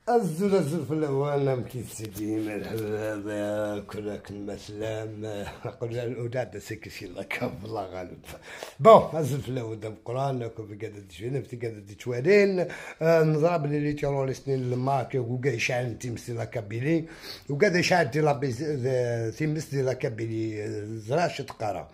الزول الزول في الأول مكيسيدي مرحبا كلك مثلا قل الأولاد سكسي لك الله غالب. bon الزول في الأول دام قران كوفي قاعد تجينا في قاعد تشوالين نضرب les terroristes الماك وكاع يشعل تيمس la Kabylie وكاع يشعل دي لا تيمس دي la Kabylie زراش تقرا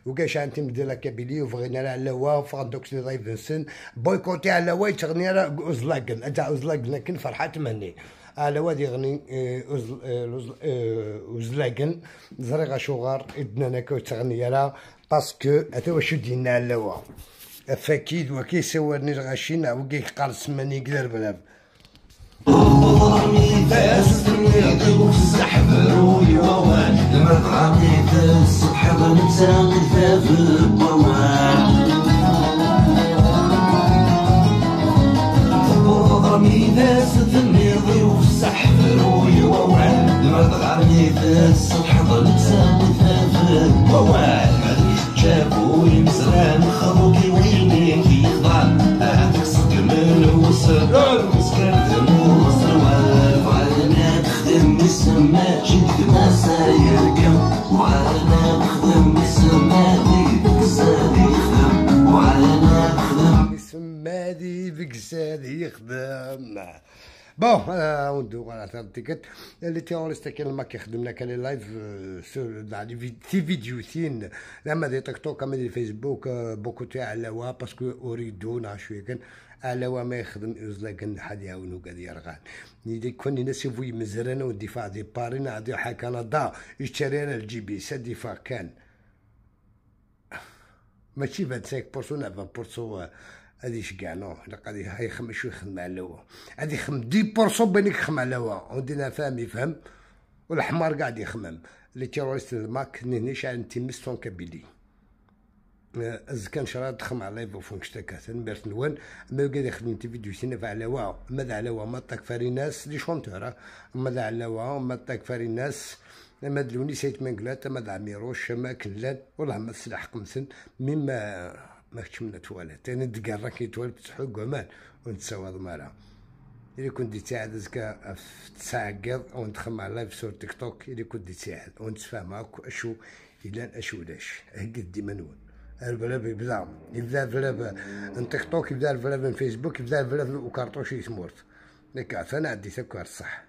وكاع شعل تيمس دي la Kabylie وفغينا على وا فغندوك سي ضيف boycotter على وا يتغني راه اوزلاكن تاع اوزلاكن لكن فرحات مهني على وادي يغني اوزلاكن زريغا شوغار ادنا كو تغني راه parce que هذا واش دينا على وا فاكيد وكي سوارني الغاشينا وكي قال سماني كدار بلاب يخدم bon وندو على تيكت les terroristes كاين ما كيخدمنا كان les lives sur في فيديو ثين لما دي تيك توك اما دي فيسبوك beaucoup تاع علاوه parce que اريدون شوية كان علاوه ما يخدم يزلاكن حد يعاونو قاد يرغان ني كون ناس يفوي مزرانه والدفاع دي بارينا عندي حا كندا يشتري انا الجي بي سا دفاع كان ماشي 25% 20% هادي شكاع نو غادي يخمم شوية يخدم على الهوا غادي يخمم 10% بينك يخمم على الهوا عندنا فاهم يفهم والحمار قاعد يخمم les terroristes الماك نيش عن تيمستون Kabylie كان شرا تخمم على live وفونكشتا نبرت نوان ما قاعد يخدم تي فيديو سينا على وا ماذا على وا ما طاك فاريناس les chanteurs ماذا على وا ما طاك فاريناس ما دلوني سيت منقلات ما عميروش ما كلان والله ما السلاح قمسن مما ما كتش تواليت يعني تقرا كي تواليت تحق عمان ونتسوى ضمارة إلي كنت تساعد زكا تساعد ونتخمم على live sur تيك توك إلي كنت تساعد ونتفاهم معاك أشو إلا أشو لاش هكا ديما نون البلاب يبدا البلاب تيك توك يبدا البلاب فيسبوك يبدا البلاب وكارطوش يسمورت لك فانا عندي سكر صح.